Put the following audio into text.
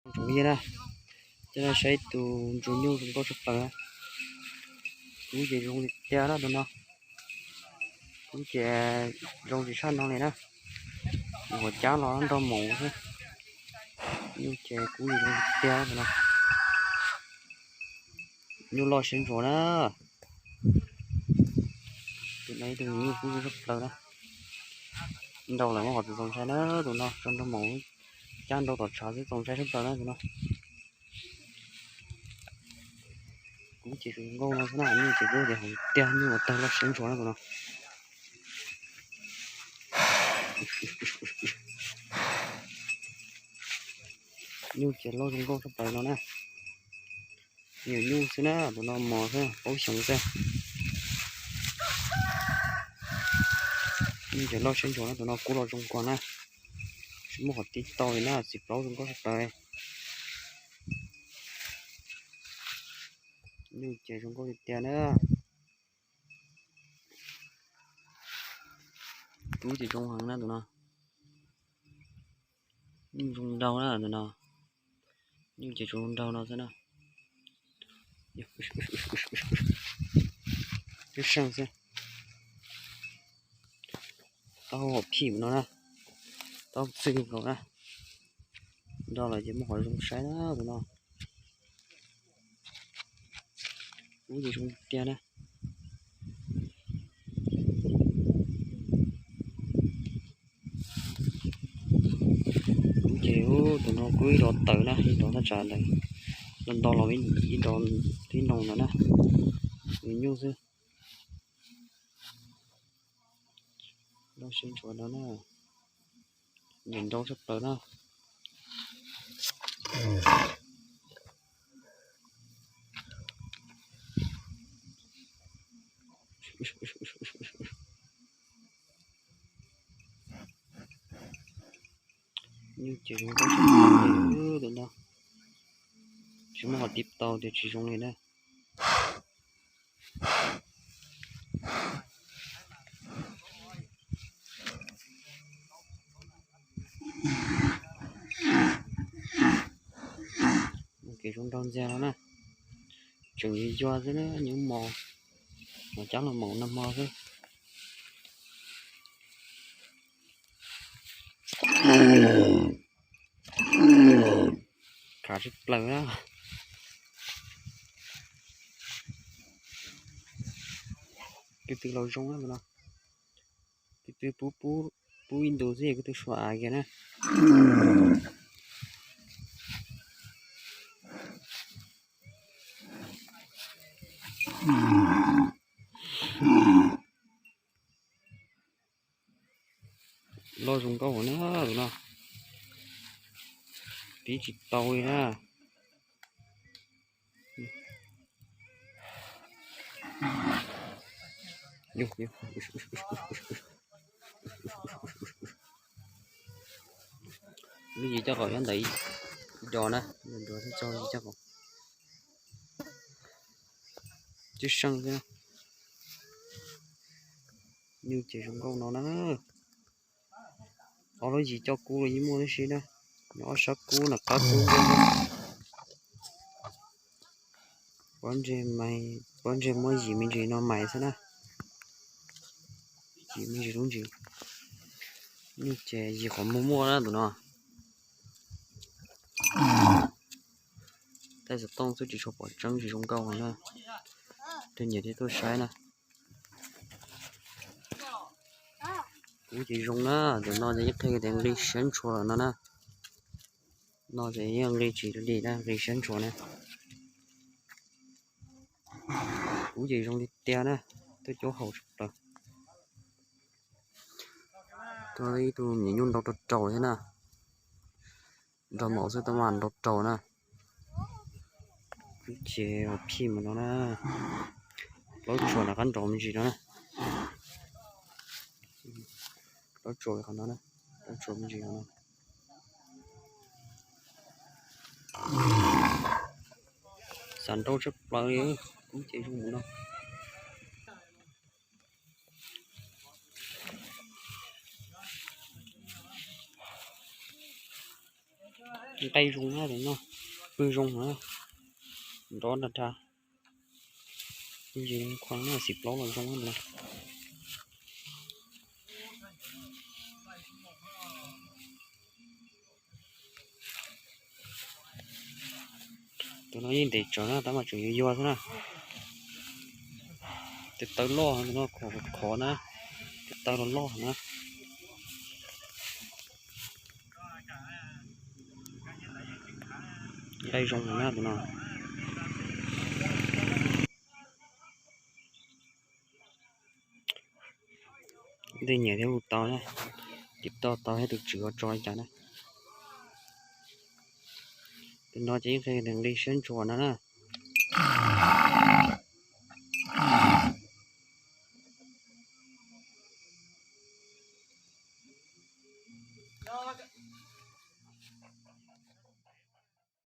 Tsoom phooj ywg na, coj nej saib tus ntsuag nyuj zoo nkauj tshaj plaws na. Kub ces zoo li tiag na tus no. Kub ces zoo tsis tshaj no li na. Nyuam qhuav cab los nrog maum xwb. Nyuj ces kub zoo li tiag tus no. Nyuj loj siab ntshua na. Tus no ib tug nyuj kub zoo tshaj plaws na. Nrau lawm muab qhov txoos ntshai na tus no, tso nrog maum cab nrau tom tshav xwb txoos ntshai tshaj plaws na tus no. Kub ces zoo nkauj no xwb na, nyuj ces kub ces hauv tiag, nyuj uas tawg loj siab ntshua na tus no. Nyuj ces loj zoo nkauj tshaj plaws no na. Nyuam nyuj xwb na, tus no mos xwb, plaub xyoos xwb. Nyuj ces loj siab ntshua na, tus no kub los zoo kawg na. Tsis muaj qhov tib tau li na, txiv plaub zoo nkauj tshaj plaws. Nyuj ces zoo nkauj tiag tiag na. Kub ces zoo heev na tus no. Nyuj zoo nraug na tus no. Nyuj ces zoo nraug no xwb na. Twb seej xwb. Taub hau phim no na. Taub txwj nkaus na. Nrau lawm ces muaj qhov zoo saib na tus no. Kub ces zoo tiag na. Kub ces tus no kub ib rov tawm na, ib rov thaj tsam ntawd, nto los ib rov tib noo ntawd na. Nyuam nyuj xwb. Loj siab ntshua no na. Nyuam nraug tshaj plaws na. Nyuj ces zoo nkauj tshaj plaws tus no. Tsis muaj qhov tib tau tias tsis zoo li na. Kev zoo nraug ntxiag no na, tseem yog yog xwb na, nyob mos, mos cab los maum nag hmo xwb. Khav tshaj plaws na. Koj tw los zoo na no. Koj tw pub pub ib ntus xwb koj tw suav av kiag na. Loj zoo nkauj na tus no. Pib tsis tau li na. Lub yim coj qom nyob ntawd ib dos na, ib dos thiab tso yim coj qom. Twb seej xwb. Nyuj ces zoo nkauj no na. Ob lub yim coj kub los yeej muaj tib si na. Nyob ob sab kub na, qab kub. Pob ntseg, pob ntseg muab yim me ntsis no mais xwb na. Yim me ntsis lub ntsis. Nyuj ces yim qhov muag muaj na tus no. Tej xov tooj xwb tsis tshua pom tseeb tsis zoo nkauj na. Rau nyiam thiaj tuaj saib na. Kub ces zoo na, tus no ces yeej qhia tias nqi siab ntshua lawm no na. No ces yeej nqi tsis li na, nqi siab ntshua na. Kub ces zoo li tiag na, tuaj cuab haus tshaj plaws. Tuaj ib tug me nyuam nyuj nrau rau raus thiab na. Nrog maum xwb tab mas nrau raus na. Ces phim no na. Plaub tsuas nram qab nrov me ntsis no na. Plaub tsuas qhov no na. Plaub tsuas me ntsis no na. Xav nrau tshaj plaws li, kub ces zoo mus no. Nqaij zoo na, tus no pw zoo na, nrov nrag nrag. Ntsis khoom no xim plaub los zoo na. Tus no yeej ntev tsawv na, tab mas tseem yuag yuag xwb na. Tes taw loj, tus no khov khov na, tes taw los loj na. Nqaij zoo na tus no. Leej twg nyiam thiab hu tau na, tiv tauj tau thiab, tus tswv ua tso li cas na. Tus no ces yeej nqi siab ntshua no na.